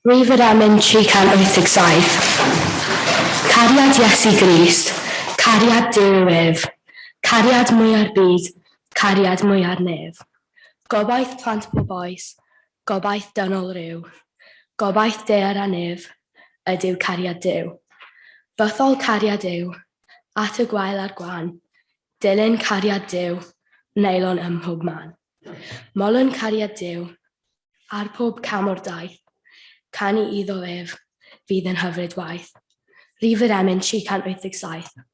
Rhif yr emyn 387. Cariad Iesu Grist, cariad Duw yw ef, cariad mwya'r byd, cariad mwya'r nef. Gobaith plant pob oes, gobaith dynol ryw, gobaith daear a nef, ydyw cariad Duw. Bythol cariad yw, at y gwael a'r gwan, dilyn cariad Duw, wnaelon ym mhob man. Molwn cariad Duw, ar pob cam o'r daith, canu iddo ef, fydd yn hyfryd waith. Rhif yr emyn 387.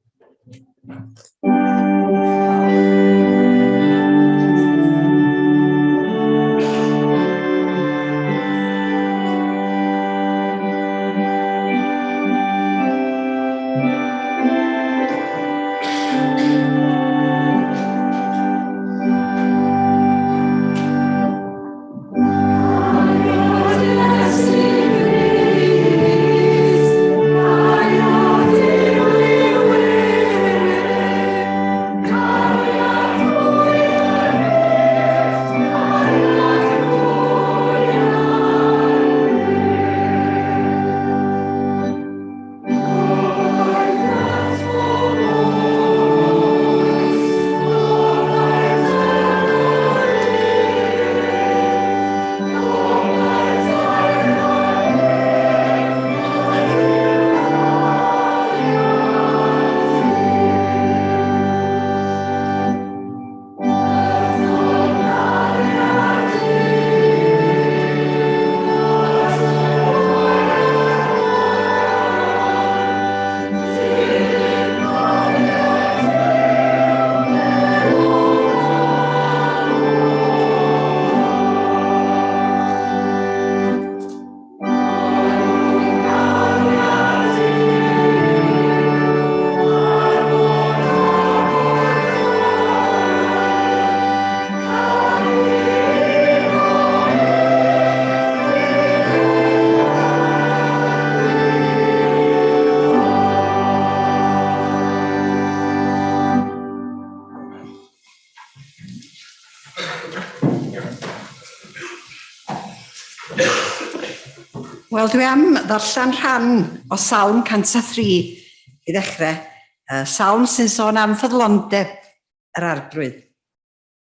Wel, dwi am ddarllen rhan o Salm 103 i ddechrau. Salm sy'n sôn am ffyddlondeb yr Arglwydd.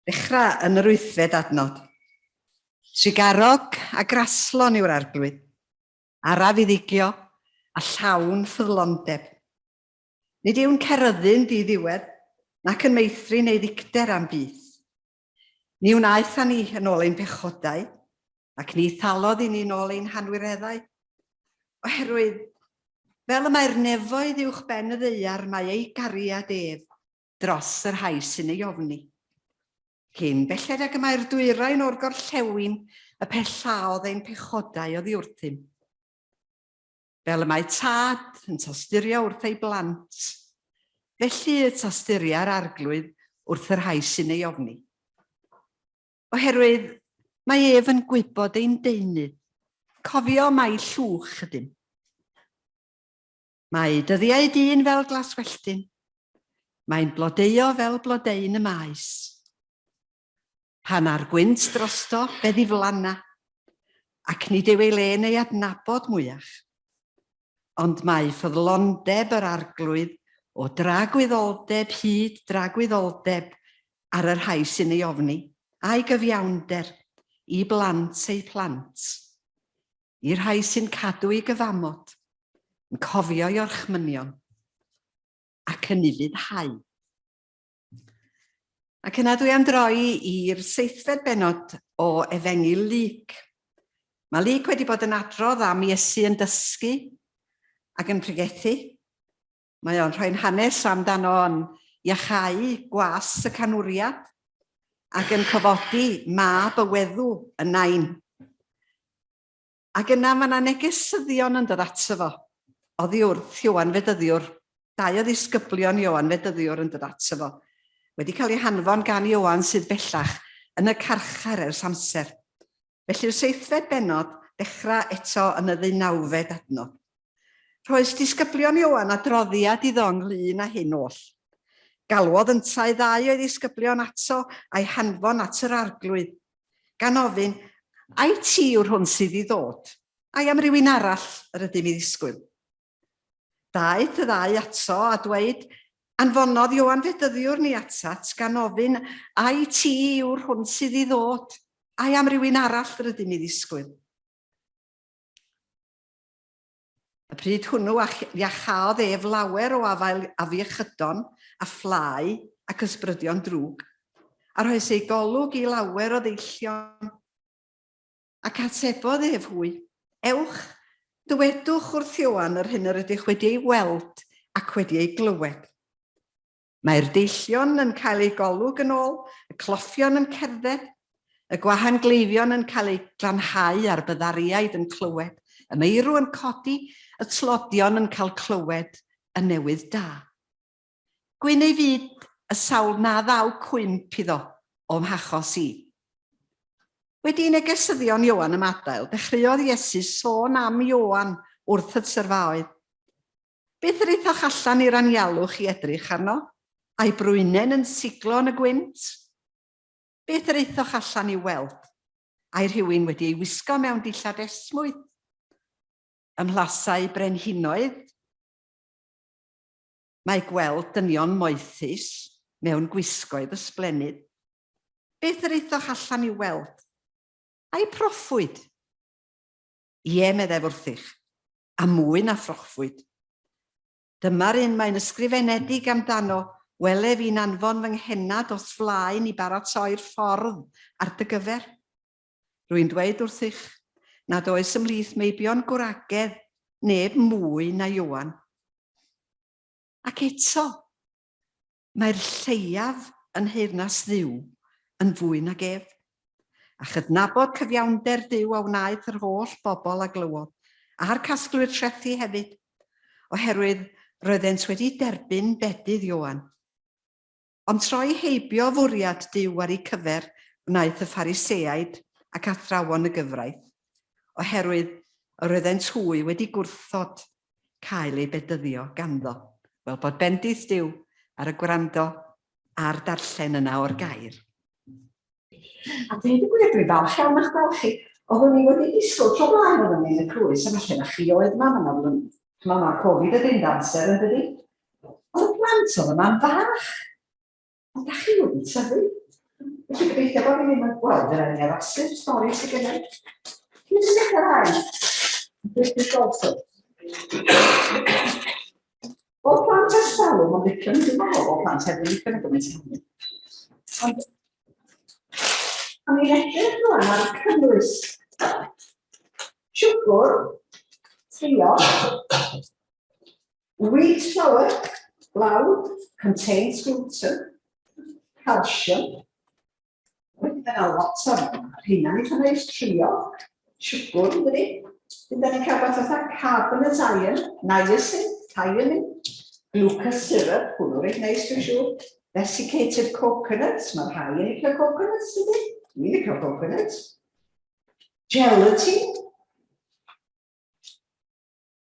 Dechrau yn yr wythfed adnod. Trugarog a graslon yw'r Arglwydd, araf i ddigio a llawn ffyddlondeb. Nid yw'n ceryddu'n ddiddiwedd, nac yn meithrin ei ddicter am byth. Ni wnaeth â ni yn ôl ein pechodau, ac ni thalodd i ni yn ôl ein hanwireddau. Oherwydd, fel y mae'r nefoedd uwch ben y ddaear, mae ei gariad ef dros y rhai sy'n ei ofni. Cyn belled ag y mae'r dwyrain o'r gorllewin, y pellaodd ein pechodau oddi wrthym. Fel y mae tad yn tosturio wrth ei blant, felly y tosturia'r Arglwydd wrth y rhai sy'n ei ofni. Oherwydd mae ef yn gwybod ein deunydd, cofio mai llwch ydym. Mae dyddiau dyn fel glaswelltyn, mae'n blodeuo fel blodeuyn y maes. Pan â'r gwynt drosto, fe ddiflanna, ac nid yw ei le'n ei adnabod mwyach. Ond mae ffyddlondeb yr Arglwydd o dragwyddoldeb hyd dragwyddoldeb ar y rhai sy'n ei ofni, a'i gyfiawnder i blant eu plant, i'r rhai sy'n cadw ei gyfamod, yn cofio'i orchmynion, ac yn ufuddhau. Ac yna dwi am droi i'r seithfed bennod o Efengyl Luc. Mae Luc wedi bod yn adrodd am Iesu yn dysgu ac yn pregethu. Mae o'n rhoi'n hanes amdano yn iachau gwas y canwriad ac yn cyfodi mab y weddw y nain. Ac yna mae yna negesyddion yn dod ato fo, oddi wrth Ioan Fedyddiwr, dau o ddisgyblion Ioan Fedyddiwr yn dod ato fo, wedi cael eu hanfon gan Ioan sydd bellach yn y carchar ers amser. Felly'r seithfed bennod dechrau eto yn y ddeunawfed adnod. Rhoes disgyblion Ioan adroddiad iddo ynglŷn â hyn oll. Galwodd yntau ddau o'i ddisgyblion ato a'i hanfon at yr Arglwydd, gan ofyn, Ai ti yw'r hwn sydd i ddod? Ai am rywun arall yr ydym i ddisgwyl? Daeth y ddau ato a dweud, Anfonodd Ioan Fedyddiwr ni atat, gan ofyn, Ai ti yw'r hwn sydd i ddod? Ai am rywun arall yr ydym i ddisgwyl? Y pryd hwnnw iachaodd ef lawer o afael afiechydon a phlâu ac ysbrydion drwg, a rhoes ei golwg i lawer o ddeillion. Ac atebodd ef hwy, Ewch, dywedwch wrth Ioan yr hyn yr ydych wedi ei weld ac wedi ei glywed. Mae'r deillion yn cael eu golwg yn ôl, y cloffion yn cerdded, y gwahangleifion yn cael eu glanhau a'r byddariaid yn clywed, y meirw yn codi, y tlodion yn cael clywed y newydd da. Gwyn ei fyd y sawl na ddaw cwymp iddo o'm hachos i. Wedi i negesyddion Ioan ymadael, dechreuodd Iesu sôn am Ioan wrth y tyrfaoedd. Beth yr aethoch allan i'r anialwch i edrych arno? Ai brwynen yn siglo yn y gwynt? Beth yr aethoch allan i'w weld? Ai rhywun wedi ei wisgo mewn dillad esmwyth? Ym mhlasau brenhinoedd? Mae gweld dynion moethus mewn gwisgoedd ysblennydd. Beth yr aethoch allan i'w weld? Ai proffwyd? Ie, meddef wrthych, a mwy na phroffwyd. Dyma'r un mae'n ysgrifenedig amdano, wele fi'n anfon fy nghennad o'th flaen i baratoi'r ffordd ar dy gyfer. Rwy'n dweud wrthych nad oes ymhlith meibion gwragedd neb mwy na Ioan. Ac eto, Mae'r lleiaf yn nheyrnas Dduw yn fwy nag ef. A chydnabod cyfiawnder Duw a wnaeth yr holl bobl a glywodd, a'r casglwyr trethi hefyd, oherwydd roeddent wedi derbyn bedydd Ioan. Ond troi heibio fwriad Duw ar eu cyfer wnaeth y Phariseaid ac athrawon y gyfraith, oherwydd yr oeddent hwy wedi gwrthod cael eu bedyddio ganddo. Wel, bod bendith Duw ar y gwrando a'r darllen yna o'r gair. A dweud y gwir, dwi'n falch iawn o'ch gweld chi. Oeddwn i wedi disgwyl tro blaen oeddwn i yn y crwys, a falle na chi oedd yma, mae yna Mae ma Covid yn mynd amser yn dydi? Oedd y plant oedd yma'n fach. Ond da chi wedi tyfu. Felly gobeithio bod fi ddim yn gweld yr enw addasu'r stori sydd gen i. Cyn i ddechrau rhai, British also. Oedd plant ers talwm, ond licio nhw, dwi'n meddwl bod plant hefyd yn licio nhw gymaint hynny. Ond, a ni'n edrych rwan ar y cynnwys. Siwgr, trio, Wheat flour, blawd, contains gluten, calcium. Wedyn mae yna lot o rheina'n eitha neis, trio, siwgr, yn dydi? Wedyn da ni'n cael beth fatha carbonate iron, niacin, thiamine, glucose syrup, hwnnw reit neis dwi'n siŵr. Desiccated coconuts, mae rhai yn licio coconuts, dydi? Dwi'n licio coconuts. Gelatin,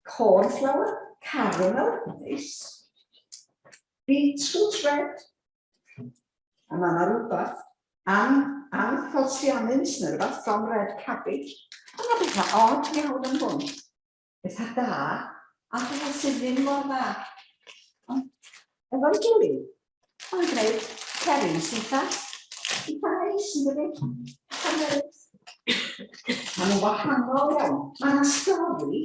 Corn flour, caramel, neis. Beetroot red. A mae yna rhywbeth am anthocyanins neu rhywbeth from red cabbage. Mae yna bethau odd iawn yn hwn. Bethau da, a bethau sydd ddim mor dda. Ond efo'i gilydd, mae'n gwneud serins eitha, eitha neis yn dydi? Eitha neis. Maen nhw'n wahanol iawn. Mae yna stori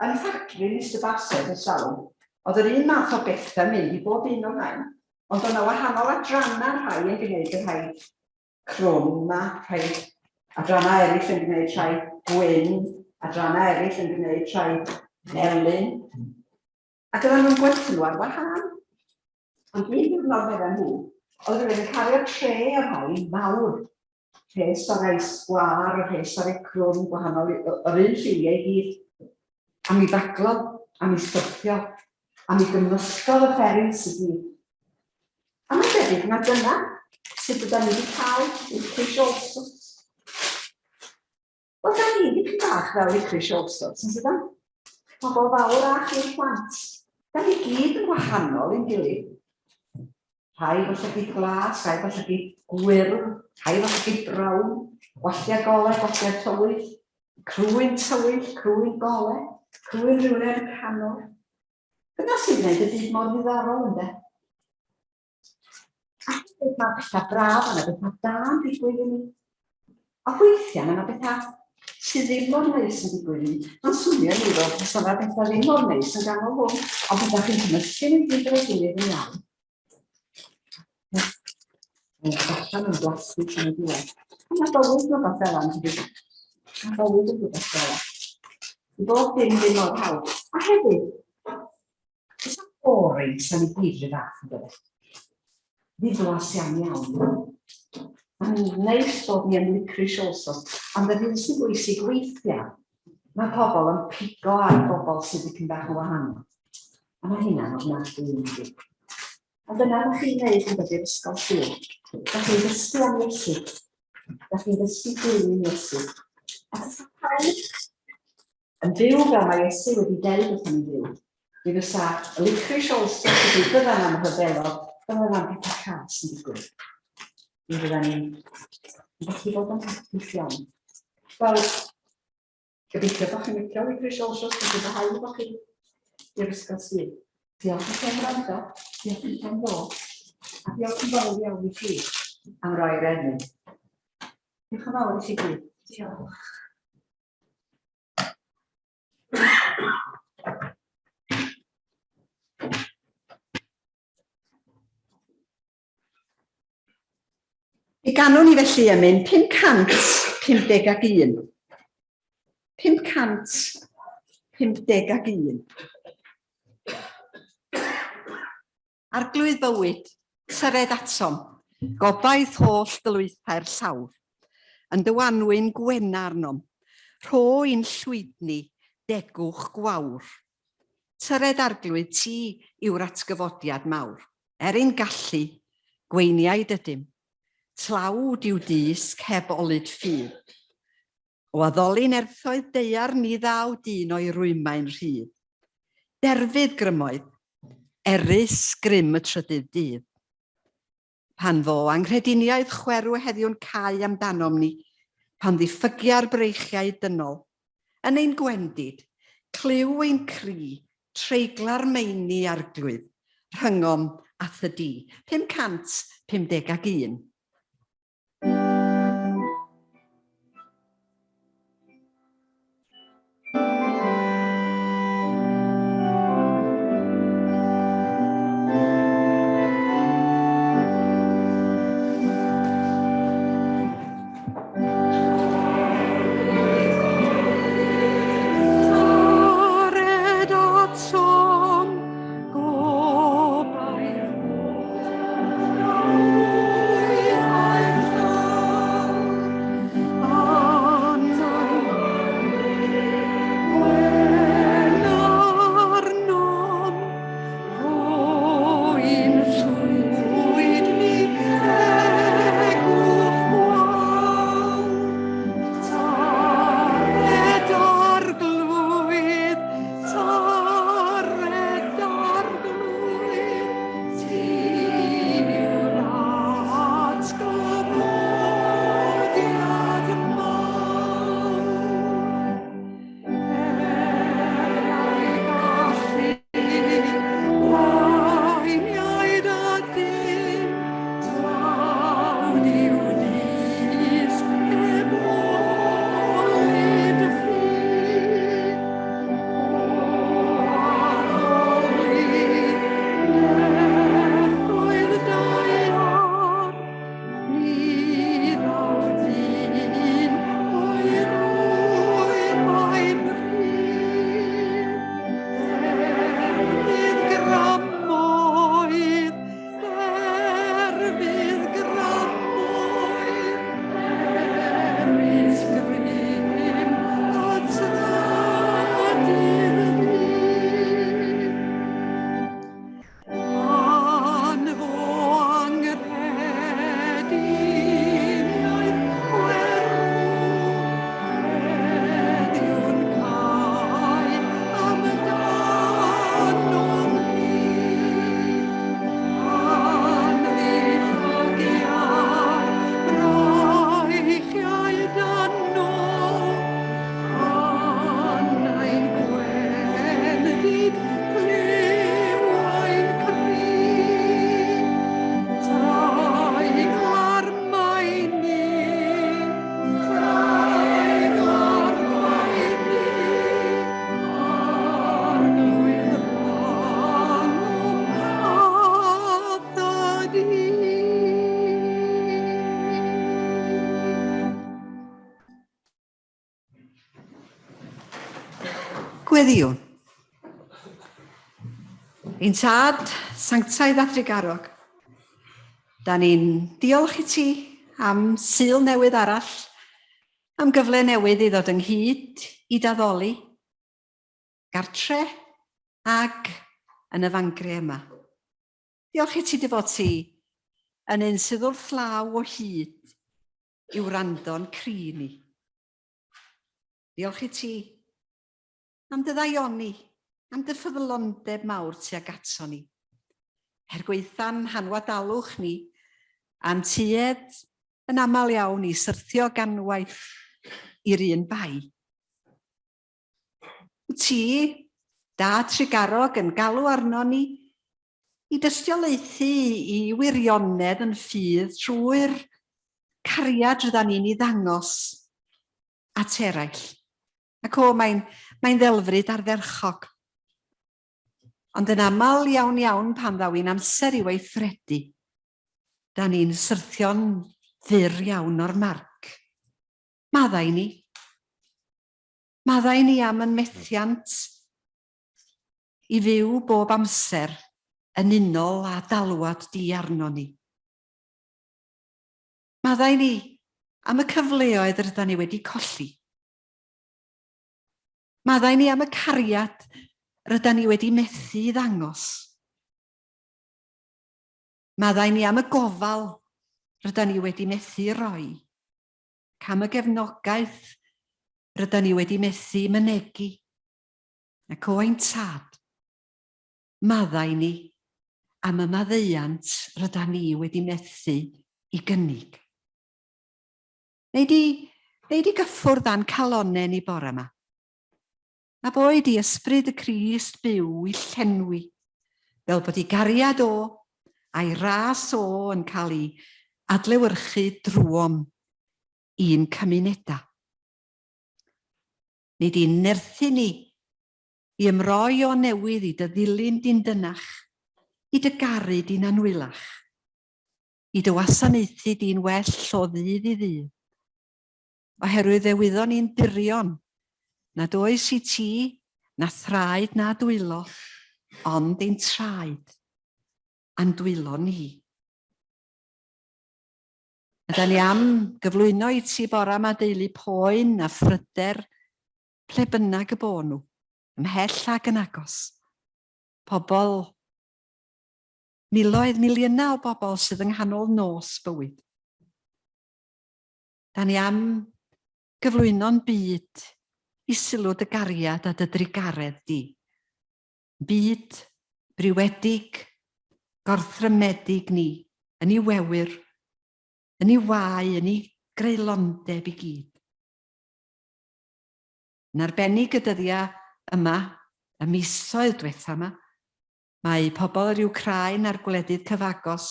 yn ffactri Mister Bassett y sawl. Oedd yr un math o bethau mynd i bob un o'r rhain, ond oedd yna wahanol adrannau rhai yn gwneud y rhai crwn ma, rhai adrannau eraill yn gwneud rhai gwyn, adrannau eraill yn gwneud rhai melyn. Ac oedden nhw'n gwerthu nhw ar wahân. Ond un diwrnod medden nhw, oedd rhywun yn cario tre o rhai mawr. Rhes o rai sgwâr, rhes o rai crwn, gwahanol, yr un lliwiau i gyd. A mi faglodd, a mi syrthiodd, a mi gymysgodd y fferins i gyd. A mae'n debyg na dyna sut yda ni wedi cael licorice allsorts. Wel, da ni dipyn bach fel licorice allsorts, yn dydan? Pobl fawr a chi'r plant. Da ni gyd yn wahanol i'n gilydd. Rhai efo llygid glas, rhai efo llygid gwyrdd, rhai efo llygid brown, gwalltiau golau, gwalltiau tywyll. Crwyn tywyll, crwyn gole, crwyn rhywle yn y canol. Dyna sy'n gwneud y byd mor ddiddorol, ynde? A hefyd mae pethau braf yna, bethau da yn digwydd i ni. A weithiau mae yna bethau sydd ddim mor neis yn digwydd i ni. Mae'n swnio i ni fel fysa yna bethau ddim mor neis yn ganol hwn, ond bydda chi'n cymysgu nhw i gyd efo'i gilydd yn iawn. Mae'n allan yn blasu tan y diwedd. Mae bywyd yn rhywbeth fel yna, dydy? Mae bywyd yn rhywbeth fel yna. Bob dim ddim mor hawdd. A hefyd, It's not boring, sa'n ni gyd rhyw fath yn dod. Ddiflas iawn iawn. Mae'n neis bod ni yn licorice allsorts, ond yr hyn sy'n bwysig weithiau, mae pobl yn pigo ar bobl sydd dipyn bach yn wahanol. A mae hynna'n ofnadwy yn ydy. A dyna ydych chi'n gwneud yn dod i'r ysgol Sul. Da chi'n dysgu am Iesu. Da chi'n dysgu dilyn Iesu. A fysa pawb Yn fyw fel mae Iesu wedi deud wrthon ni'n fyw. Mi fysa y licorice allsorts wedi byddan am rhyfelod, byddan am pethau cas yn digwydd. Mi fyddan ni'n gallu bod yn hapus iawn. Wel, gobeithio bod chi'n licio licorice allsorts, felly fy hael bod chi i'r ysgol Sul. Diolch i chi am wrando, diolch i chi am ddod, a diolch yn fawr iawn i chi am roi'r enw. Diolch yn fawr i chi gyd. Diolch. Mi ganwn ni felly emyn 551. 551. Arglwydd bywyd, tyred atom, gobaith holl dylwythau'r llawr. Yn dy wanwyn gwena arnom, rho i'n llwydni degwch gwawr. Tyred Arglwydd, ti yw'r atgyfodiad mawr. Er ein gallu, gweiniaid ydym, tlawd yw dysg heb olud ffydd. O addoli nerthoedd daear ni ddaw dyn o'i rwymau'n rhydd. Derfydd grymoedd, erys grym y trydydd dydd. Pan fo anghrediniaeth chwerw heddiw'n cau amdanom ni, pan ddiffygia'r breichiau dynol, yn ein gwendid, clyw ein cri, treigla'r meini arglwydd, rhyngom a thŷ di. 551. Gweddïwn. Ein tad, sanctaidd a thrugarog, da ni'n diolch i ti am Sul newydd arall, am gyfle newydd i ddod ynghyd i d'addoli, gartre ag yn y fangre yma. Diolch i ti dy fod ti yn un sydd wrth law o hyd i wrando'n cri ni. Diolch i ti am dy ddaioni, am dy ffyddlondeb mawr tuag ato ni. Er gwaetha'n hanwadalwch ni, a'n tuedd yn aml iawn i syrthio ganwaith i'r un bai. Wyt ti, Dad trugarog, yn galw arnon ni i dystiolaethu i wirionedd yn ffydd trwy'r cariad rydan ni'n ei ddangos at eraill. Ac o, mae'n mae ddelfryd ardderchog. Ond yn aml iawn iawn pan ddaw i'n amser i weithredu, da ni'n syrthio'n fyr iawn o'r marc. Maddau ni. Maddau ni am yn methiant i fyw bob amser yn unol â dalwad di arno ni. Maddau ni am y cyfleoedd rydyn ni wedi colli. Maddau ni am y cariad rydyn ni wedi methu i ddangos. Maddau ni am y gofal rydyn ni wedi methu roi. Ac am y gefnogaeth rydyn ni wedi methu mynegi. Ac o ein tad, maddau ni am y maddeuant rydyn ni wedi methu i gynnig. Neu di, neu di gyffwrdd â'n calonnau ni bore yma. A boed i ysbryd y Crist byw i llenwi, fel bod ei gariad o a'i ras o yn cael ei adlewyrchu drwom i'n cymunedau. Nid i'n nerthu ni i ymroi o newydd i dy ddilyn di'n dynach, i dy garu di'n anwylach, i dy wasanaethu di'n well o ddydd i ddydd, oherwydd fe wyddon ni'n burion nad oes i ti na thraed na dwylo, ond ein traed a'n dwylo ni. A da ni am gyflwyno i ti bora yma deulu poen a phryder, ple bynnag y bo nhw, ymhell ac yn agos. Pobl, miloedd, miliynau o bobl sydd yng nghanol nos bywyd. Da ni am gyflwyno'n byd i sylw dy gariad a dy drugaredd di. Byd briwedig, gorthrymedig ni, yn ei wewyr, yn ei wae, yn ei greulondeb i gyd. Yn arbennig y dyddiau yma, y misoedd diwetha yma, mae pobl yr Wcráin a'r gwledydd cyfagos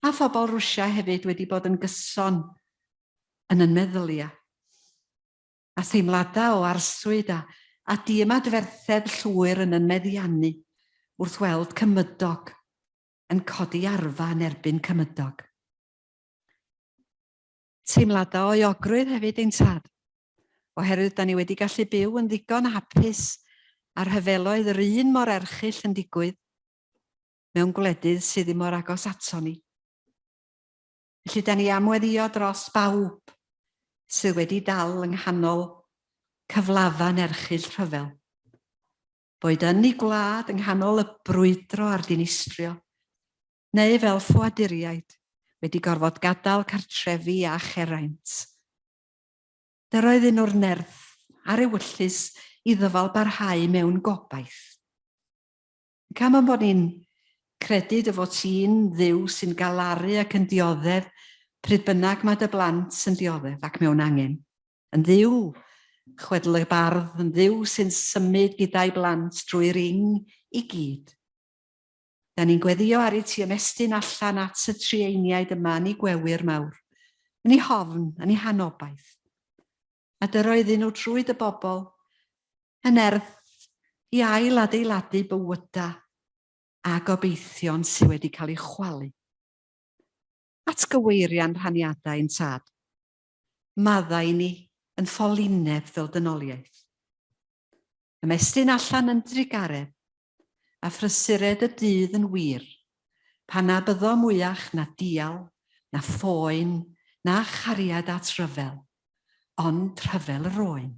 A phobl Rwsia hefyd wedi bod yn gyson yn yn meddyliau. A theimladau o arswyd a, a diymadferthedd llwyr yn yn meddiannu wrth weld cymydog yn codi arfa yn erbyn cymydog. Teimladau o euogrwydd hefyd ein tad, oherwydd da ni wedi gallu byw yn ddigon hapus a rhyfeloedd yr un mor erchyll yn digwydd mewn gwledydd sydd ddim mor agos ato ni. Felly, da ni am weddio dros bawb sydd wedi dal yng nghanol cyflafan erchyll rhyfel. Boed yn ei gwlad yng nghanol y brwydro a'r dinistrio, neu fel ffoaduriaid wedi gorfod gadael cartrefi a cheraint. Dyroedd un o'r nerth a'r ewyllys i ddyfal barhau mewn gobaith. Ac am ein bod ni'n credu dy fod ti'n Dduw sy'n galaru ac yn dioddef pryd bynnag mae dy blant yn dioddef ac mewn angen. Yn Dduw, chwedl y bardd, yn Dduw sy'n symud gyda'i blant drwy'r ing i gyd. Da ni'n gweddio ar i ti ymestyn allan at y trueiniaid yma yn ei gwewyr mawr, yn ei hofn, yn ei hanobaith. A dyro iddyn nhw trwy dy bobl yn nerth i ail adeiladu bywyda a gobeithion sydd wedi cael eu chwalu. Atgyweiria'n rhaniadau ein tad. Maddau i ni yn ffolineb fel dynoliaeth. Ymestyn allan yn drugaredd, a phrysured y dydd yn wir, pan na byddo mwyach na dial, na phoen, na chariad at ryfel, ond rhyfel yr oen.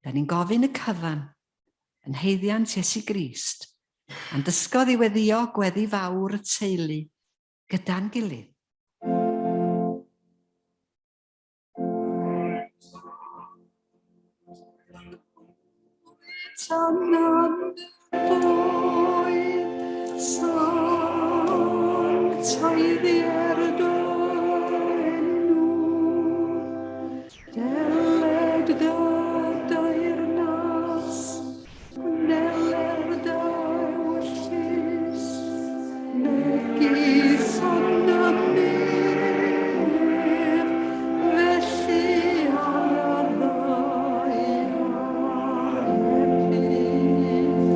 Da ni'n gofyn y cyfan yn haeddiant Iesu Grist, a'n dysgodd i weddio gweddi fawr y teulu gyda'n gilydd. Tan am boed sanctaidd er dy enw, deled dy deyrnas, Gwneler dy ewyllys, megis yn y nef, felly ar y ddaear hefyd.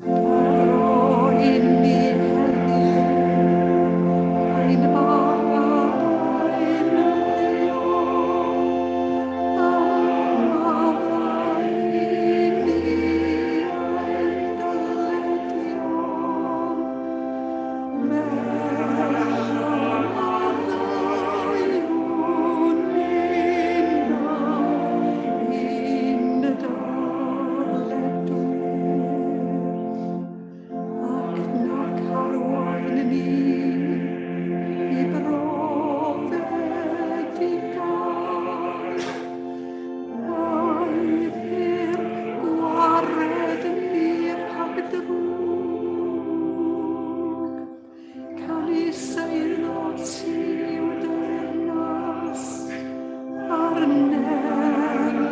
Dyro i ni heddiw ein bara beunyddiol, Ac nac arwain ni i brofedigaeth. Aeth gwared ni rhag drwg, canys eiddo ti yw deyrnas, a'r nerth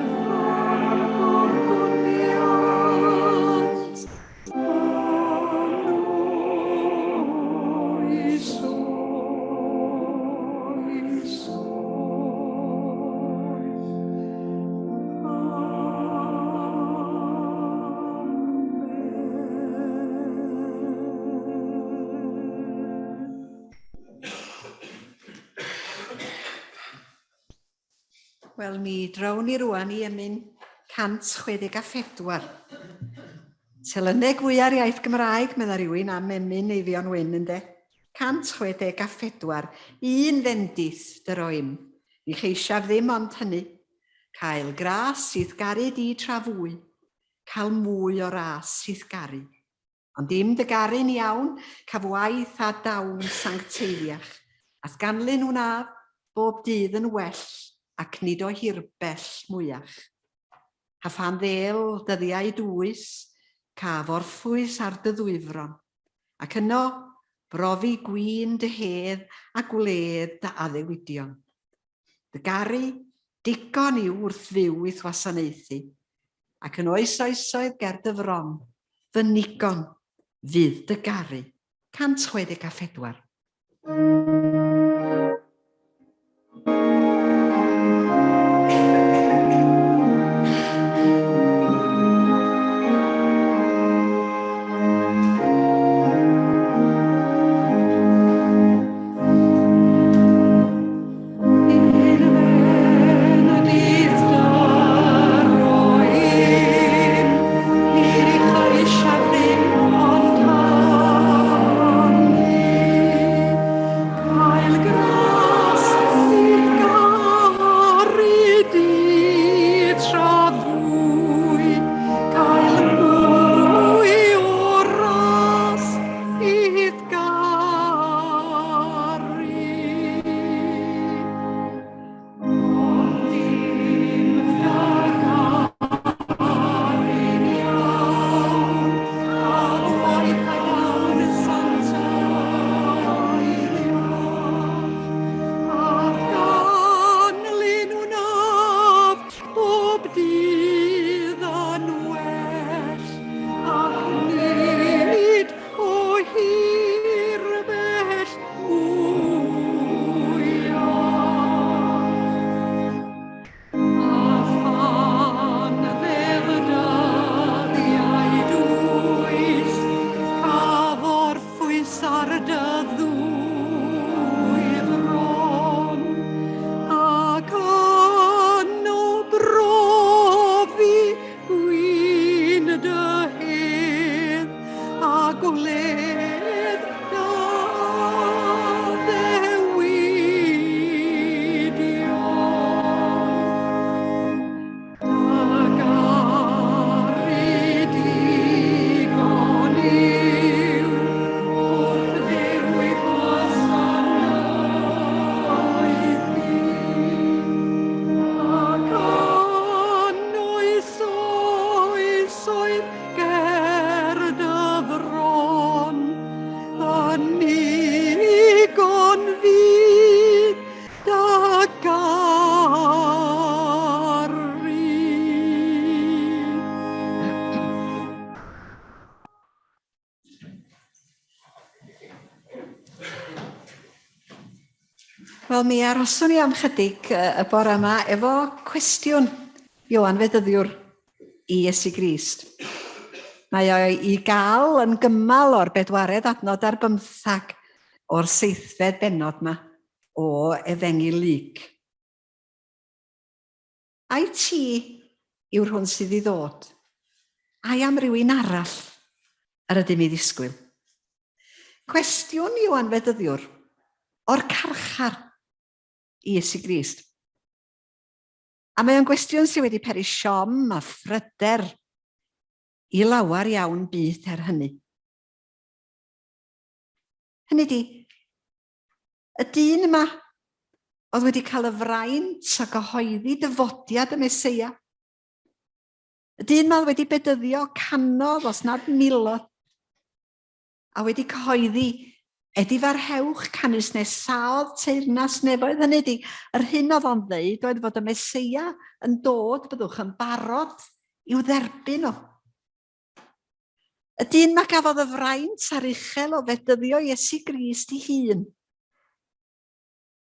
a'r gogoniant. Wel, mi drown ni rwan i emyn 164. Telyneg fwya'r iaith Gymraeg, medda rhywun am emyn Eifion Wyn, ynde? 164, un fendith dy roim. Ni cheisiaf ddim ond hynny. Cael gras i'th garu di tra fwy, cael mwy o ras i'th garu. Ond dim dy garu'n iawn, caf waith a dawn sancteiddiach, a'th ganlyn wnaf bob dydd yn well, ac nid o hirbell mwyach. A phan ddêl dyddiau dwys, caf orffwys ar dy ddwyfron, ac yno brofi gwin dy hedd a gwledd dy addewidion. Dy garu, digon yw wrth fyw i'th wasanaethu, ac yn oes oesoedd ger dy fron, fy nigon fydd dy garu. 164. Wel, mi aroswn i am chydig y bore yma efo cwestiwn Ioan Fedyddiwr i Iesu Grist. Mae o i gael yn gymal o'r bedwaredd adnod ar bymthag o'r seithfed bennod yma o Efengyl Luc. Ai ti yw'r hwn sydd i ddod? Ai am rywun arall yr ydym i ddisgwyl? Cwestiwn Ioan Fedyddiwr o'r carchar i Iesu Grist. A mae o'n gwestiwn sydd wedi peri siom a phryder i lawer iawn byth er hynny. Hynny di, Y dyn yma oedd wedi cael y fraint o gyhoeddi dyfodiad y Meseia. Y dyn yma oedd wedi bedyddio canodd, os nad milodd, a wedi cyhoeddi edifarhewch canys nesaodd teyrnas nefoedd. Hynny ydi, yr hyn oedd o'n ddeud oedd fod y Meseia yn dod, byddwch yn barod i'w dderbyn o. Y dyn ma gafodd y fraint aruchel o fedyddio Iesu Grist ei hun,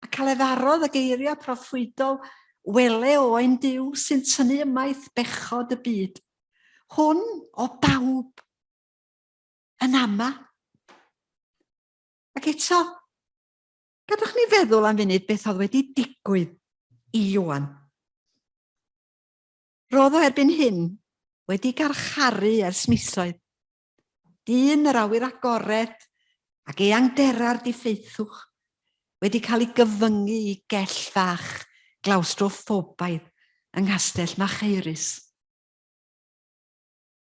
ac a lefarodd y geiriau proffwydol, Wele oen Duw sy'n tynnu ymaith bechod y byd. Hwn o bawb yn ama. Ac eto, gadwch ni feddwl am funud beth oedd wedi digwydd i Ioan. Roedd o erbyn hyn wedi garcharu ers misoedd. Dyn yr awyr agored ac eangdera'r diffeithwch wedi cael ei gyfyngu i gell fach glawstroffobaidd yng Nghastell Machaerus.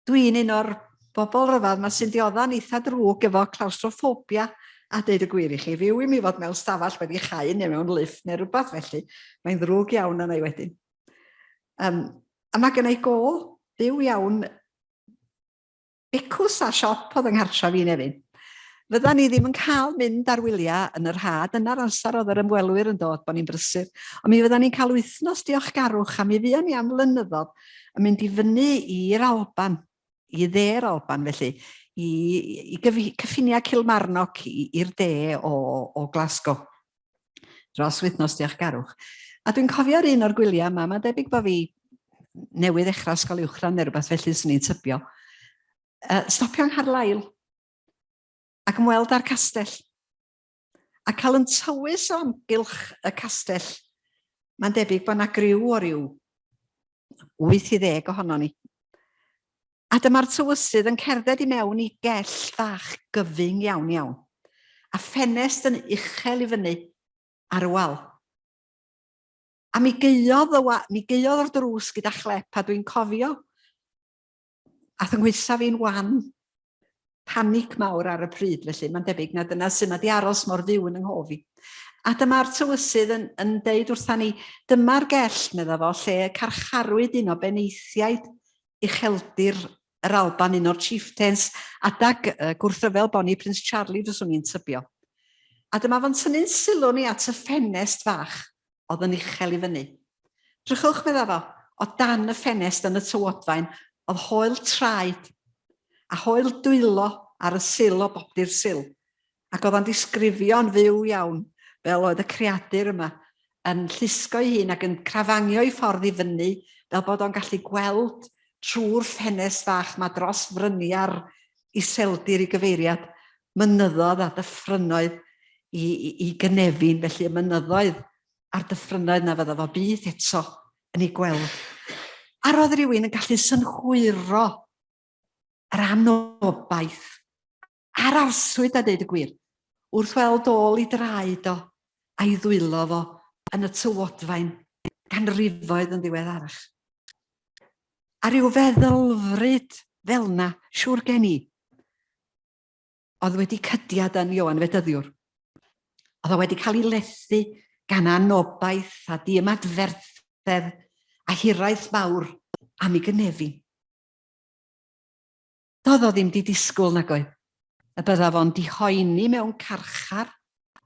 Dwi'n un o'r bobl rhyfedd 'ma sy'n diodda'n eitha drwg efo clawstroffobia a deud y gwir i chi, fyw i mi fod mewn stafell wedi chau neu mewn lifft neu rhywbeth felly, mae'n ddrwg iawn yna i wedyn. Um, a mae gen i go byw iawn becws a siop oedd yng nghartref i Nefyn. Fydda ni ddim yn cael mynd ar wyliau yn yr ha, dyna'r amser oedd yr ymwelwyr yn dod, bod ni'n brysur. Ond mi fydda ni'n cael wythnos diolchgarwch a mi fuon ni am flynyddoedd yn mynd i fyny i'r Alban, i dde'r Alban felly, i, i cyffiniau Kilmarnock i'r de o, o Glasgow dros wythnos diolchgarwch. A dwi'n cofio'r un o'r gwyliau yma, mae'n debyg bod fi newydd ddechrau ysgol uwchradd neu rhywbeth felly swn i'n tybio. Uh, stopio yng Ngharlail ac ymweld â'r castell a cael yn tywys o amgylch y castell. Mae'n debyg bod yna griw o ryw 8 i 10 ohono ni. A dyma'r tywysydd yn cerdded i mewn i gell fach gyfyng iawn iawn, a ffenest yn uchel i fyny ar y wal. A mi gaeodd y, mi gaeodd o'r drws gyda chlep, a dwi'n cofio Ath yng nghoesa fi'n wan. Panic mawr ar y pryd, felly mae'n debyg na dyna sy'n mae di aros mor fyw yn yng nghof i. A dyma'r tywysydd yn, yn deud wrtha ni, dyma'r gell, medda fo, lle carcharwyd un o benaethiaid ucheldir yr Alban, un o'r chieftains, adag uh, gwrthryfel Bonnie Prince Charlie, fyswn i'n tybio. A dyma fo'n tynnu'n sylw ni at y ffenest fach oedd yn uchel i fyny. Drychwch, medda fo, o dan y ffenest yn y tywodfaen oedd hoel traed a hoel dwylo ar y sil o bobdi'r sil, ac oedd o'n disgrifio'n fyw iawn fel oedd y creadur yma yn llusgo'i hun ac yn crafangio'i ffordd i fyny fel bod o'n gallu gweld trwy'r ffenest fach ma dros fryniau'r iseldir i gyfeiriad mynyddoedd a dyffrynnoedd i, i, i gynefin, felly y mynyddoedd a'r dyffrynnoedd na fydda fo byth eto yn ei gweld. A roedd rhywun yn gallu synhwyro yr anobaith a'r arswyd a dweud y gwir, wrth weld ôl i draed o a'i ddwylo fo yn y tywodfaen ganrifoedd yn ddiweddarach. A rhyw feddylfryd fel na, siŵr gen i, oedd wedi cydiad yn Ioan Fedyddiwr. Oedd o wedi cael ei lethu gan anobaith a diymadferthedd a hiraeth mawr am ei gynefin. Doedd o ddim di disgwyl nag oedd, y bydda fo'n dihoeni mewn carchar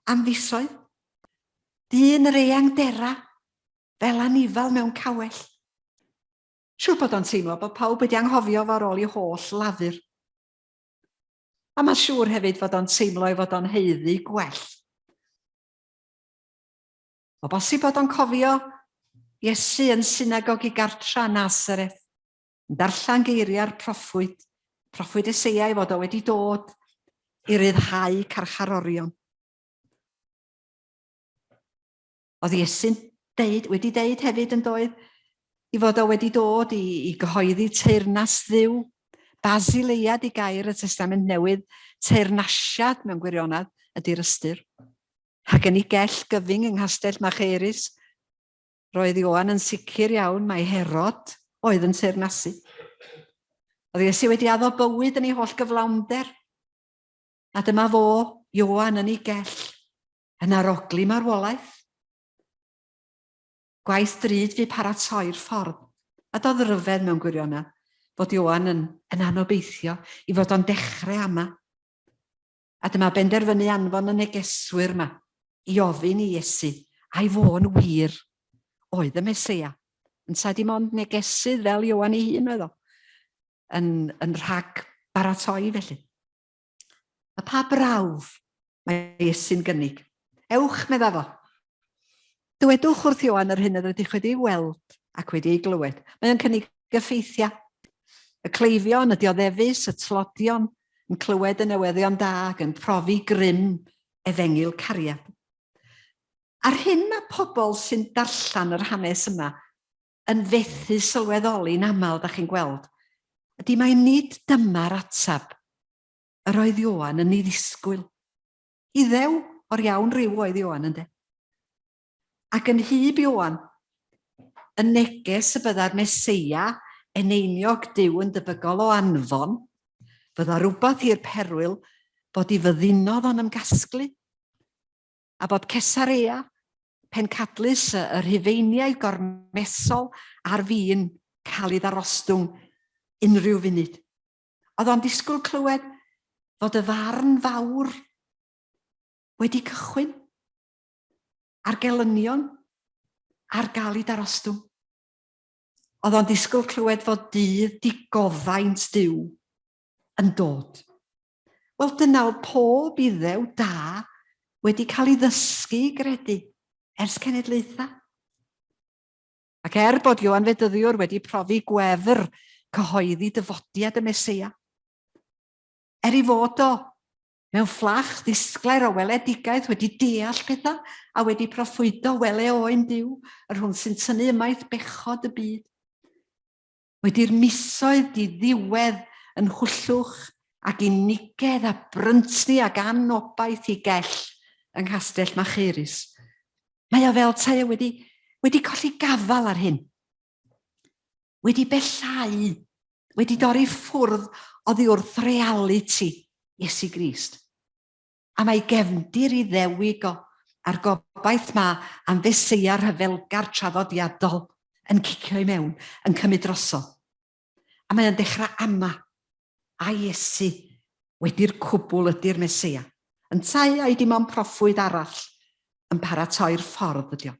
am fisoedd. Dyn yr eangdera, fel anifal mewn cawell. Siŵr bod o'n teimlo bod pawb wedi anghofio fo ar ôl ei holl lafur. A mae'n siŵr hefyd fod o'n teimlo ei fod o'n haeddu gwell. O bosib bod o'n cofio Iesu yn synagog i gartra Nazareth, yn darllen geiriau'r proffwyd, proffwyd Eseia ei fod o wedi dod i ryddhau carcharorion. Oedd Iesu'n deud, wedi deud hefyd yn doedd, i fod o wedi dod i, i gyhoeddi teyrnas Dduw, basileiad i gair y Testament Newydd, teyrnasiad mewn gwirionedd ydy'r ystyr. Ac yn ei gell gyfyng yng Nghastell Macheirus, roedd Ioan yn sicr iawn mai Herod oedd yn teyrnasu. Oedd Iesu wedi addo bywyd yn ei holl gyflawnder. A dyma fo, Ioan, yn ei gell, yn arogli marwolaeth. Gwaith drud fu paratoi'r ffordd, a doedd ryfedd mewn gwirionedd fod Ioan yn, yn anobeithio i fod o'n dechrau ama. A dyma benderfynu anfon y negeswyr yma i ofyn i Iesu a'i fo'n wir oedd y Meseia. Yntau dim ond negesydd fel Ioan ei hun oedd o, yn, yn rhag baratoi felly. A pa brawf mae Iesu'n gynnig? Ewch, medda fo. Dywedwch wrth Ioan yr hyn yr ydych wedi ei weld ac wedi ei glywed. Mae o'n cynnig y ffeithiau. Y cleifion, y dioddefus, y tlodion, yn clywed y newyddion da ac yn profi grym efengyl cariad. A'r hyn mae pobl sy'n darllen yr hanes yma yn fethu sylweddoli'n aml, da chi'n gweld, ydy mai nid dyma'r ateb yr oedd Ioan yn ei ddisgwyl. Iddew o'r iawn ryw oedd Ioan, ynde? Ac yn hyb Ioan, y neges y byddai'r Meseia eneiniog Duw yn debygol o anfon, fydda rhywbeth i'r perwyl bod i fyddinodd o'n ymgasglu, a bod Cesarea, pencadlys y Rhufeiniaid gormesol ar fin cael ei ddarostwng unrhyw funud. Oedd o'n disgwyl clywed fod y farn fawr wedi cychwyn a'r gelynion ar gael ei darostwng. Oedd o'n disgwyl clywed fod dydd digofaint Duw yn dod. Wel, dyna oedd pob Iddew da wedi cael ei ddysgu i gredu ers cenedlaethau. Ac er bod Ioan Fedyddiwr wedi profi gwefr cyhoeddi dyfodiad y Meseia, er ei fod o mewn fflach ddisglair o weledigaeth wedi deall pethau a wedi proffwydo wele oen Duw, yr hwn sy'n tynnu ymaith bechod y byd, Wedi'r misoedd diddiwedd yn nhwllwch ac unigedd a bryntni ac anobaith i gell yng Nghastell Macheirus, mae o fel tae o wedi, wedi colli gafael ar hyn. Wedi bellhau, wedi dorri ffwrdd oddi wrth realiti Iesu Grist. A mae gefndir i ddewig o, a'r gobaith ma am Feseia rhyfelgar traddodiadol yn cicio i mewn, yn cymryd drosodd. A mae o'n dechrau ama, a Iesu wedi'r cwbl ydy'r Meseia. Yntau ai dim ond proffwyd arall yn paratoi'r ffordd ydi o.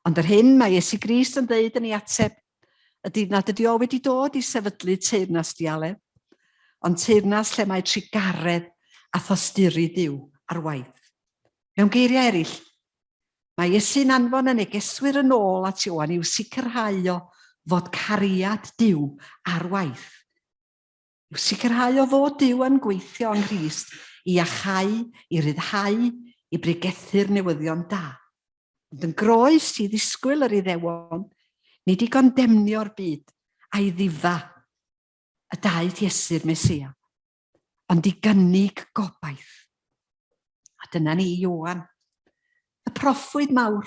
Ond yr hyn mae Iesu Grist yn dweud yn ei ateb ydy nad ydy o wedi dod i sefydlu teyrnas dialedd, ond teyrnas lle mae trugaredd a thosturi Duw ar waith. Mewn geiriau eraill, mae Iesu'n anfon y negeswyr yn ôl at Ioan i'w sicrhau o fod cariad Duw ar waith. I'w sicrhau o fod Duw yn gweithio yng Nghrist i iachau, i ryddhau, i bregethu'r newyddion da. Ond yn groes i ddisgwyl yr Iddewon, nid i gondemnio'r byd a'i ddifa y daeth Iesu'r Meseia, ond i gynnig gobaith. A dyna ni, Ioan, y proffwyd mawr.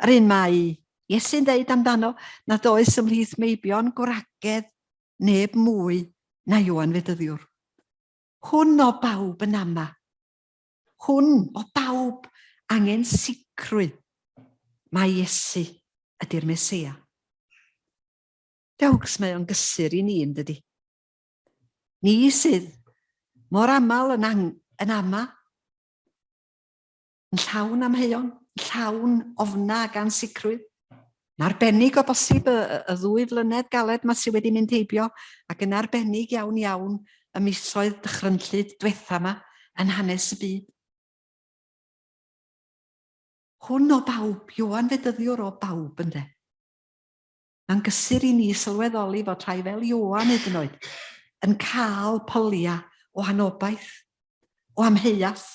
Yr un mae Iesu'n dweud amdano nad oes ymhlith meibion gwragedd neb mwy na Ioan Fedyddiwr. Hwn o bawb yn ama. Hwn o bawb angen sicrwydd mai Iesu ydy'r Meseia. Dewgs, mae o'n gysur i ni, yn dydy? Ni sydd mor aml yn, ang yn ama, yn llawn amheuon, yn llawn ofna ac ansicrwydd. Yn arbennig o bosib y, y ddwy flynedd galed ma sydd wedi mynd heibio, ac yn arbennig iawn iawn y misoedd dychrynllyd diwetha ma yn hanes y byd. Hwn o bawb, Ioan Fedyddiwr o bawb, ynde? Mae'n gysur i ni sylweddoli fod rhai fel Ioan hyd yn oed yn cael pyliau o anobaith, o amheuaeth,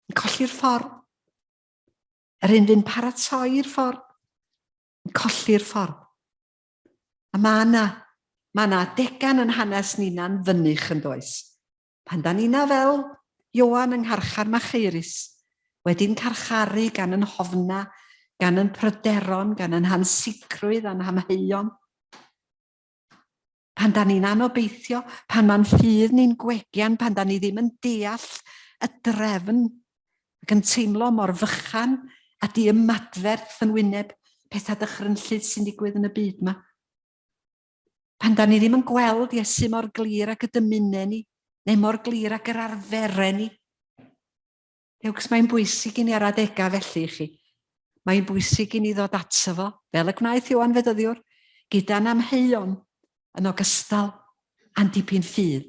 yn colli'r ffordd. Yr un fu'n paratoi'r ffordd, yn colli'r ffordd. A mae yna, mae yna adegan yn hanes nina'n fynych yn does. Pan da nina fel Ioan yng ngharchar Macheirus, wedi'n carcharu gan yn hofna, gan yn pryderon, gan yn hansicrwydd a'n hamheuon. Pan da ni'n anobeithio, pan mae'n ffydd ni'n gwegian, pan da ni ddim yn deall y drefn ac yn teimlo mor fychan a diymadferth yn wyneb pethau dychrynllyd sy'n digwydd yn y byd yma. Pan da ni ddim yn gweld Iesu mor glir ag y dymunen ni, neu mor glir ag yr arferen ni. Dewch, mae'n bwysig i ni ar adegau felly i chi. Mae'n bwysig i ni ddod ato fo, fel y gwnaeth Ioan Fedyddiwr, gyda'n amheuon yn ogystal â'n dipyn ffydd.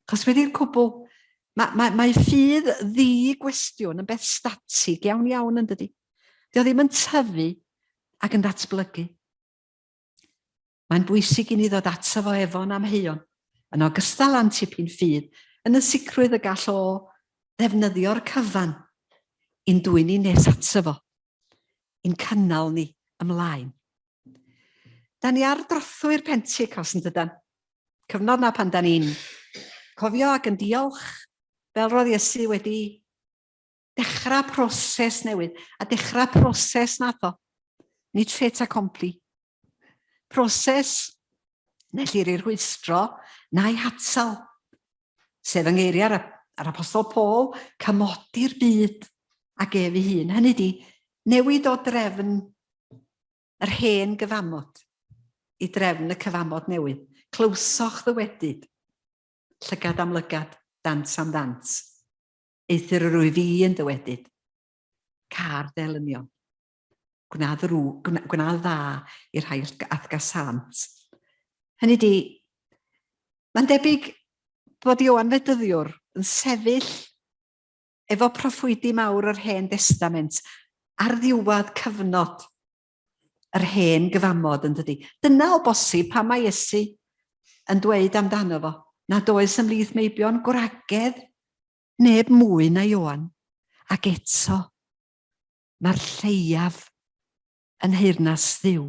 Chos wedi'r cwbl, mae, mae, mae ffydd ddi-gwestiwn yn beth statig iawn iawn yn dydy. Dio ddim yn tyfu ac yn datblygu. Mae'n bwysig i ni ddod ato fo efo'n amheuon, yn ogystal â'n tipyn ffydd, yn y sicrwydd y gall o ddefnyddio'r cyfan i'n dwyn ni nes ato fo, i'n cynnal ni ymlaen. Da ni ar drothwy'r Pentecost yn dydan? Cyfnod na pan da ni'n cofio ac yn diolch fel roedd Iesu wedi dechrau proses newydd, a dechrau proses nath o. Nid fait accompli. Proses nellir ei rhwystro na'i hatal, sef yng ngeiriau'r yr Apostol Paul, cymodi'r byd ag ef ei hun. Hynny di, newid o drefn yr hen gyfamod i drefn y cyfamod newydd. Clywsoch ddywedyd, llygad am lygad, dant am ddant. Eithr yr wyf i yn dywedyd, car ddelynion. Gwna, ddrw, gwna, gwna dda i'r rhai ath gasant. Hynny di, mae'n debyg bod Ioan Fedyddiwr yn sefyll efo proffwydi mawr yr Hen Destament ar ddiwedd cyfnod yr hen gyfamod yn dydy. Dyna o bosib pam mae Iesu yn dweud amdano fo nad oes ymhlith meibion gwragedd neb mwy na Ioan, ac eto mae'r lleiaf yn nheyrnas Dduw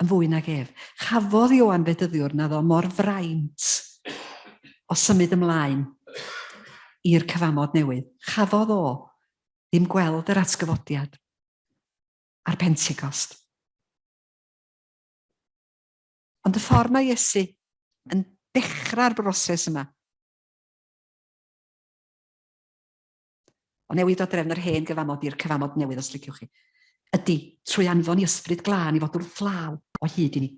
yn fwy nag ef. Chafodd Ioan Fedyddiwr naddo mor fraint o symud ymlaen i'r cyfamod newydd. Chafodd o ddim gweld yr atgyfodiad a'r Pentecost. Ond y ffordd mae Iesu yn dechrau'r broses yma, o newid o drefn yr hen gyfamod i'r cyfamod newydd, os liciwch chi, ydy trwy anfon i ysbryd glân i fod wrth law o hyd i ni.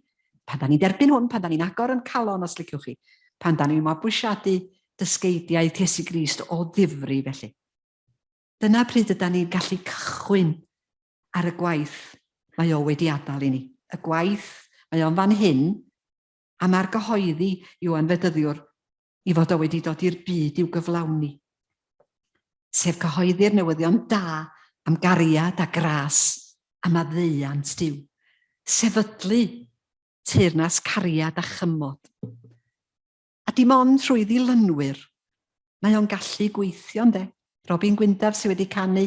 Pan da ni'n derbyn hwn, pan da ni'n agor yn calon, os liciwch chi, pan da ni'n mabwysiadu dysgeidiaeth Iesu Grist o ddifri felly. Dyna pryd yda ni'n gallu cychwyn ar y gwaith mae o wedi adael i ni. Y gwaith mae o'n fan hyn am argyhoeddi Ioan Fedyddiwr i fod o wedi dod i'r byd i'w gyflawni. Sef cyhoeddi'r newyddion da am gariad a gras a maddeuant Duw. Sefydlu teyrnas cariad a chymod. A dim ond trwy ddilynwyr mae o'n gallu gweithio, ynde? Robin Gwyndaf sydd wedi canu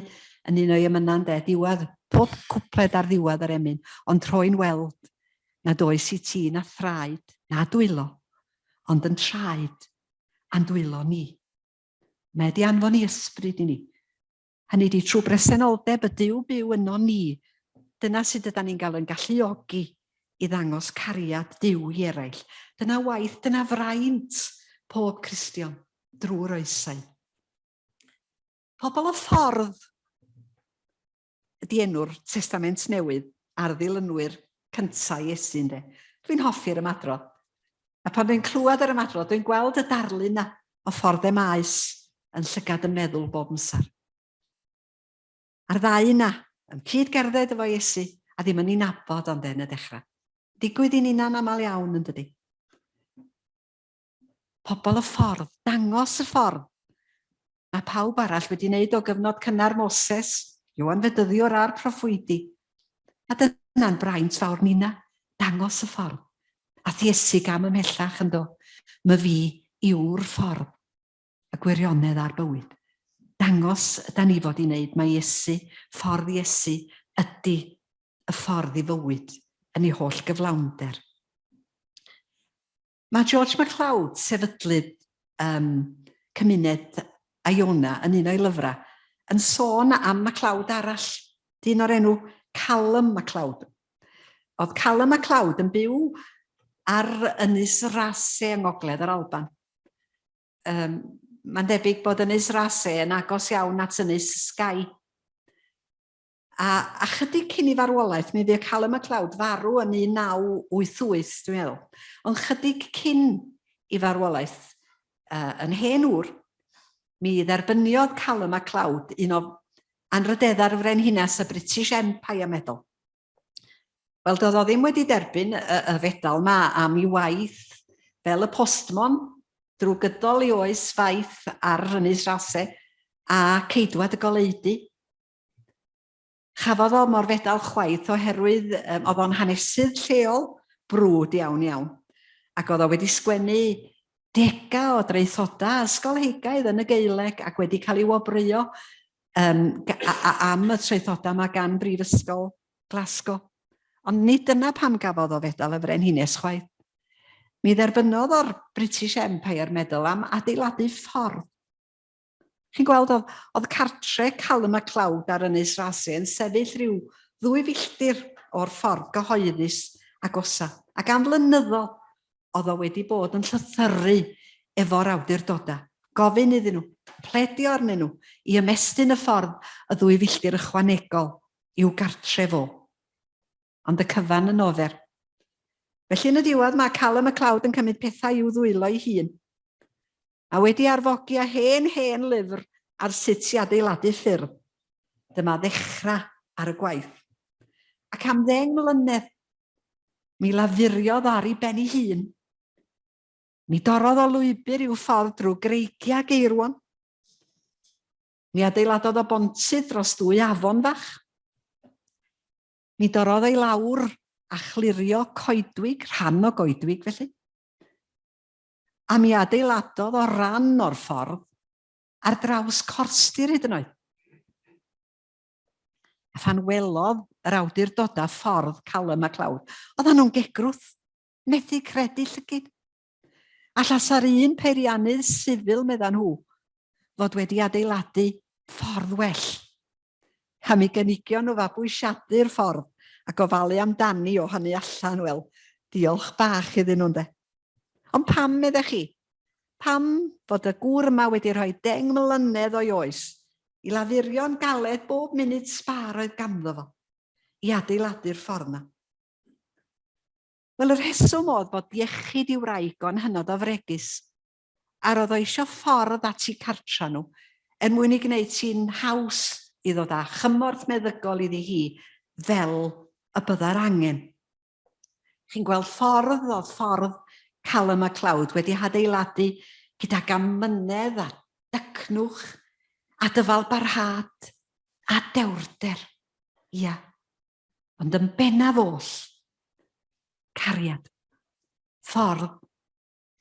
yn un o'i emynau, ynde? Diwedd, pob cwpled ar ddiwedd yr emyn, ond troi'n weld nad oes i ti na thraed na dwylo, ond yn traed a'n dwylo ni. Mae di anfon i ysbryd i ni. Hynny ydi, trwy bresenoldeb y Duw byw yno ni, dyna sut ydan ni'n gael yn galluogi i ddangos cariad Duw i eraill. Dyna waith, dyna fraint pob Cristion drwy'r oesau. Pobl y ffordd ydy enw'r Testament Newydd ar ddilynwyr cyntaf Iesu, ynde. Dwi'n hoffi'r ymadrodd. A pan dwi'n clywed yr ymadrodd, dwi'n gweld y darlun na o ffordd e maes yn llygad y meddwl bob amser. A'r ddau yna, yn cyd-gerdded efo Iesu, a ddim yn ei nabod ond yn y dechrau. Digwydd i'n hunan aml iawn yn dydy. Pobl y ffordd, dangos y ffordd. Mae pawb arall wedi wneud o gyfnod cynnar Moses. Ioan Fedyddiwr a'r proffwydi. A dyna'n braint fawr nina, dangos y ffordd. A Iesu gam ymhellach ynddo, my fi yw'r ffordd, y gwirionedd a'r bywyd. Dangos yda ni fod i wneud, mae Iesu, ffordd Iesu ydy y ffordd i fywyd yn ei holl gyflawnder. Mae George MacLeod, sefydlydd um, cymuned Iona yn un o'i lyfrau, yn sôn am MacLeod arall, dyn o'r enw Callum MacLeod. Oedd Callum MacLeod yn byw ar Ynys Raasay yng Ngogledd yr Alban. Um, Mae'n debyg bod Ynys Raasay yn agos iawn at Ynys Skye. A, a chydig cyn i farwolaeth, mi fu Callum MacLeod farw yn 1988, dwi'n meddwl. Ond chydig cyn i farwolaeth yn hen ŵr, mi dderbyniodd Callum MacLeod un o anrhydeddau'r frenhines y British Empire Medal. Wel, doedd o ddim wedi derbyn y, y fedal ma am ei waith fel y postmon drwy gydol ei oes faith ar Ynys Raasay a ceidwad y goleudy. Chafodd o mor fedal chwaith oherwydd um, oedd o'n hanesydd lleol brwd iawn iawn. Ac oedd o wedi sgwennu dega o draethodau ysgolheigaidd yn y Gaeleg ac wedi cael ei wobrwyo um, am y traethodau yma gan Brifysgol Glasgow. Ond nid dyna pam gafodd o fedal y Frenhines chwaith. Mi dderbynodd o'r British Empire Medal am adeiladu ffordd. Chi'n gweld, oedd, oedd cartre Callum MacLeod ar Ynys Raasay yn sefyll rhyw ddwy filltir o'r ffordd gyhoeddus agosa, ac am flynyddoedd oedd o wedi bod yn llythyru efo'r awdurdodau, gofyn iddyn nhw, pledio arnyn nhw i ymestyn y ffordd y ddwy filltir ychwanegol i'w gartre fo. Ond y cyfan yn ofer. Felly yn y diwedd mae Callum MacLeod yn cymryd pethau i'w ddwylo ei hun. A wedi arfogi â hen, hen lyfr ar sut i adeiladu ffyrdd, dyma ddechrau ar y gwaith. Ac am ddeng mlynedd, mi lafuriodd ar ei ben ei hun. Mi dorrodd o lwybr i'w ffordd drwy greigiau geirwon. Mi adeiladodd o bontydd dros ddwy afon fach. Mi dorrodd ei lawr a chlirio coedwig, rhan o goedwig felly. A mi adeiladodd o ran o'r ffordd ar draws corstir hyd yn oed. A phan welodd yr awdurdodau ffordd Callum MacLeod, oedden nhw'n gegrwth, methu credu llygid. A llasa'r un peiriannydd sifil, medda nhw, fod wedi adeiladu ffordd well. A mi gynigion nhw fabwysiadu'r ffordd a gofalu amdani o hynny allan, wel, diolch bach iddyn nhw, ynde. Ond pam, meddech chi? Pam fod y gŵr yma wedi rhoi 10 mlynedd o'i oes i lafurio'n galed bob munud sbâr oedd ganddo fo i adeiladu'r ffordd 'na? Wel, y rheswm oedd bod iechyd i'w wraig o'n hynod o fregus, a roedd o eisiau ffordd at eu cartra nhw er mwyn ei gwneud hi'n haws i ddod â chymorth meddygol iddi hi fel y byddai'r angen. Chi'n gweld ffordd oedd ffordd Callum MacLeod wedi hadeiladu gydag amynedd a dycnwch a dyfalbarhad a dewrder. Ia. Ond yn bennaf oll, cariad. Ffordd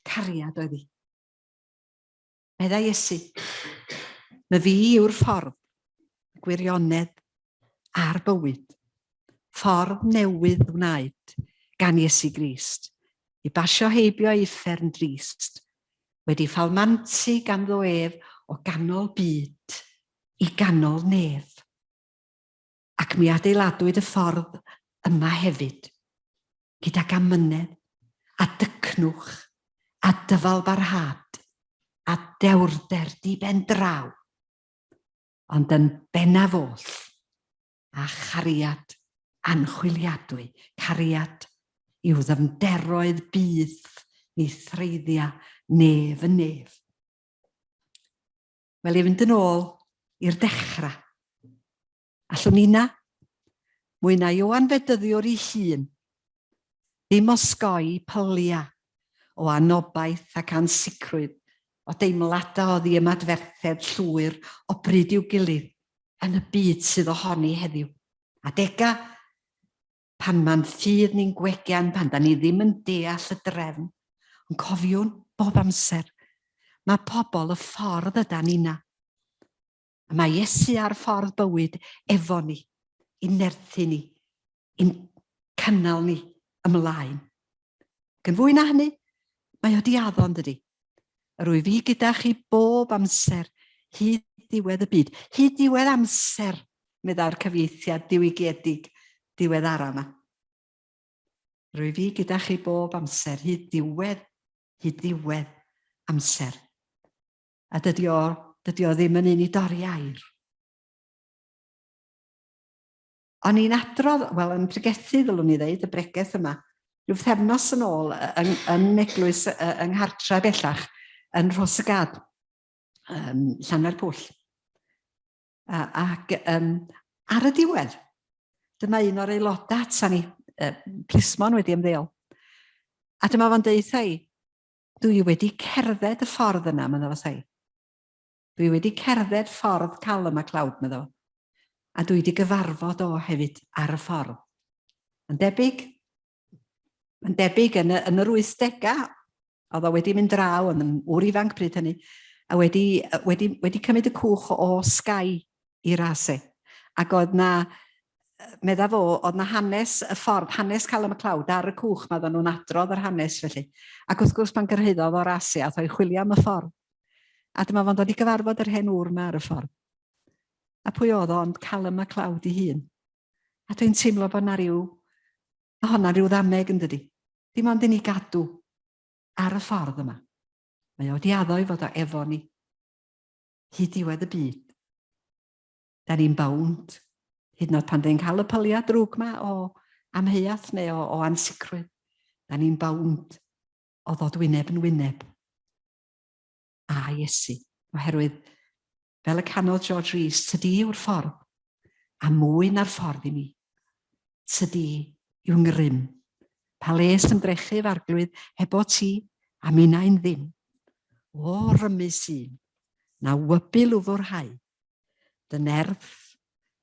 cariad oedd hi. Meddai Iesu, my fi yw'r ffordd, y gwirionedd a'r bywyd. Ffordd newydd wnaed gan Iesu Grist, i basio heibio ei uffern drist, wedi ffalmantu ganddo ef o ganol byd i ganol nef. Ac mi adeiladwyd y ffordd yma hefyd, gydag amynedd a dycnwch a dyfalbarhad a dewrder di-ben-draw, ond yn bennaf oll, â chariad anchwiliadwy, cariad i'w ddyfnderoedd byth ni threiddia nef yn nef. Wel, i fynd yn ôl i'r dechrau. Allwn ni na? Mwy na Ioan Fedyddiwr ei hun. Ddim osgoi pylia o anobaith ac ansicrwydd, o deimladau o ddiymadferthedd llwyr o bryd i'w gilydd. yn y byd sydd ohoni heddiw. Adega pan mae'n ffydd ni'n gwegian, pan da ni ddim yn deall y drefn, ond cofiwn bob amser, mae pobl y ffordd yda ni'na. A mae Iesu ar ffordd bywyd efo ni, i'n nerthu ni, i'n cynnal ni ymlaen. Ac yn fwy na hynny, mae o di addo yn dydi. Yr wyf fi gyda chi bob amser, hyd ddiwedd y byd, hyd ddiwedd amser, meddai'r cyfieithiad diwygiedig diweddara yma. Rwyf fi gyda chi bob amser, hyd ddiwedd, hyd ddiwedd amser. A dydy o, dydy o ddim yn un i dorri air. O'n i'n adrodd, wel yn pregethu ddylwn i ddeud, y bregeth yma, rhyw fythefnos yn ôl yn, yn eglwys yng Nghartre bellach, yn Rhos y Gad, um, Llanfair Pwll. Ac um, ar y diwedd, dyma un o'r aelodau ata ni, uh, plismon wedi ymddeol. A dyma fo'n deutha i, dwi wedi cerdded y ffordd yna, medda fo i. Dwi wedi cerdded ffordd Callum MacLeod, medda fo. A dwi wedi gyfarfod o hefyd ar y ffordd. Yn debyg, yn debyg yn y, yn yr 80au, oedd o wedi mynd draw, oedd yn ŵr ifanc pryd hynny, a wedi, wedi, wedi cymryd y cwch o Sky i ras e. Ac oedd na, medda fo, oedd na hanes y ffordd, hanes Callum MacLeod ar y cwch, mae oedden nhw'n adrodd yr hanes felly. Ac wrth gwrs pan gyrhaeddodd o'r ras e, ath o'i chwilio am y ffordd. A dyma fo'n dod i gyfarfod yr hen ŵr yma ar y ffordd. A pwy oedd o ond Callum MacLeod ei hun. A dwi'n teimlo bod na ryw, mae hwnna'n rhyw ddameg yn dydi. Dim ond i ni gadw ar y ffordd yma. Mae o wedi addo i fod o efo ni. Hyd diwedd y byd. Da ni'n bownd. Hyd yn oed pan dyn ni'n cael y pyliau drwg yma o amheuaeth neu o, o ansicrwydd. Da ni'n bownd o ddod wyneb yn wyneb a Iesu, oherwydd fel y canodd George Rees, tydi yw'r ffordd, a mwy na'r ffordd i mi. Tydi yw ngrym. Pa les ymdrechu f'arglwydd hebo ti, a minnau'n ddim. O rymus un, na wybu lwfwrhau, dy nerth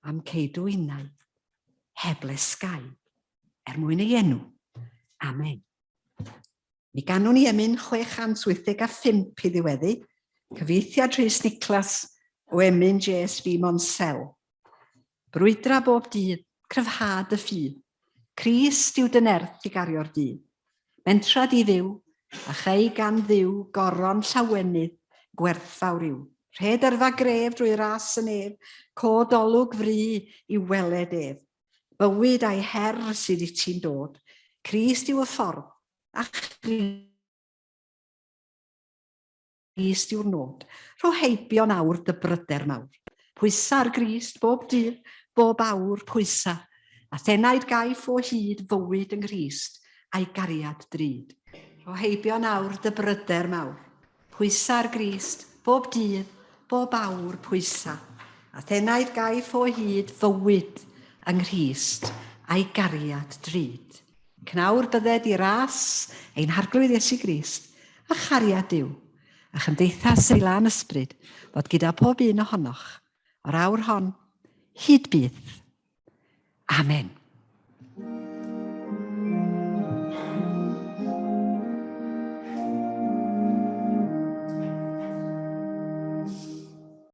am ceidw innau, heb lesgau, er mwyn ei enw. Amen. Mi ganwn ni emyn 685 i ddiweddu, cyfieithiad Rhys Niclas o emyn JSB Monsell. Brwydra bob dydd, cryfhad y ffydd. Crist yw dy nerth i gario'r dydd. Mentra di fyw, a chei gan Dduw goron llawenydd gwerthfawr yw. Rhed yrfa gref drwy ras y nef, cod olwg fry i weled ef. Bywyd a'i her sydd i ti'n dod. Crist yw y ffordd, a Christ yw'r nod. Rho heibio'n awr dy bryder mawr. Pwysa ar Grist bob dydd, bob awr pwysa. A thenaid gaiff o hyd fywyd yng Nghrist a'i gariad drud. Rho heibio'n awr dy bryder mawr. Pwysa ar Grist, bob dydd, bob awr pwysa. A thenaid gaiff o hyd fywyd yng Nghrist a'i gariad drud. Cnawr bydded i ras ein Harglwydd Iesu Grist, a chariad Duw, a chymdeithas ei lân ysbryd, fod gyda pob un ohonoch, o'r awr hon, hyd byth. Amen.